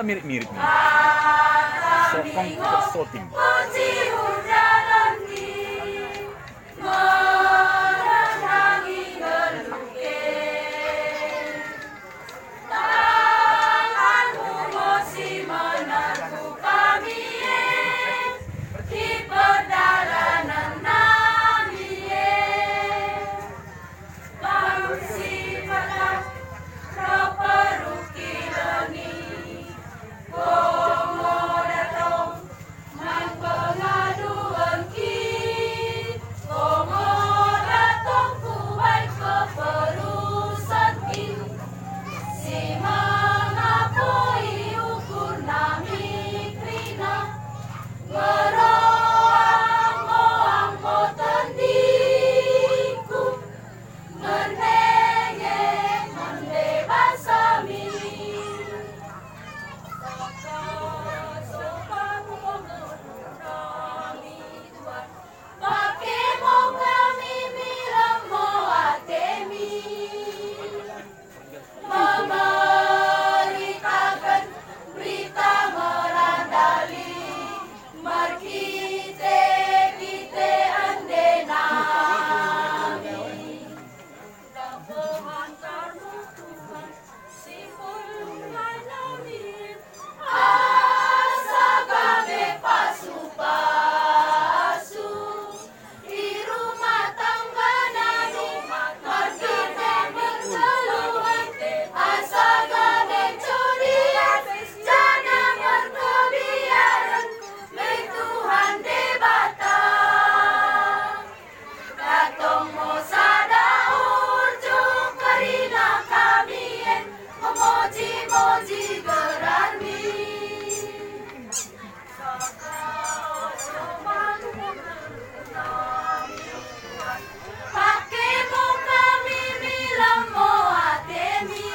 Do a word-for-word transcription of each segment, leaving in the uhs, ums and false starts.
Mirip-mirip mi. Sokong persoting. Bangsi patah roh peruki lengi, komo datong man pengaduenki, komo datong kubaing keperusanki, si mengapoi ukur nami kerina, meroang-oang mo tendingku. Mendengek, mendebasa mi. Saka sopa kumohon kami Tuhan, pake mo kami mi lemmo ate mi. Memberitaken berita merandali, merkite-kite ende nami. Dapehantar mo Tuhan, si perluai nami, asa gabe pasu-pasu. I rumah tangga nami, merkite pergeluhen, asa gabe curian, janah merkebiaren, mi Tuhan Debata. Datong mo sada ujuk kerina kami en, memoji-moji gerarmi. Pake mo kami mi lemmo atemi,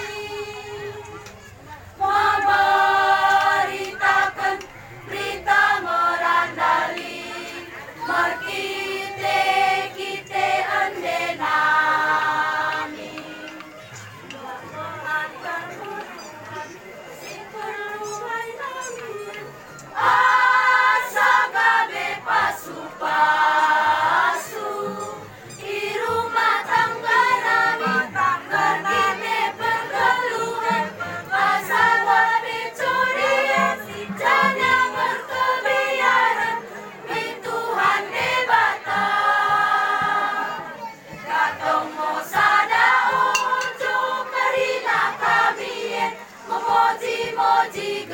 memberitaken berita merandali, merkite-kite ende nami. Asa gabe pasu-pasu i rumah tangga nami, merkite pergeluhen, asa gabe curian, janah merkebiaren, mi Tuhan Debata. Datong mo sada ujuk kerina kami en, memoji-moji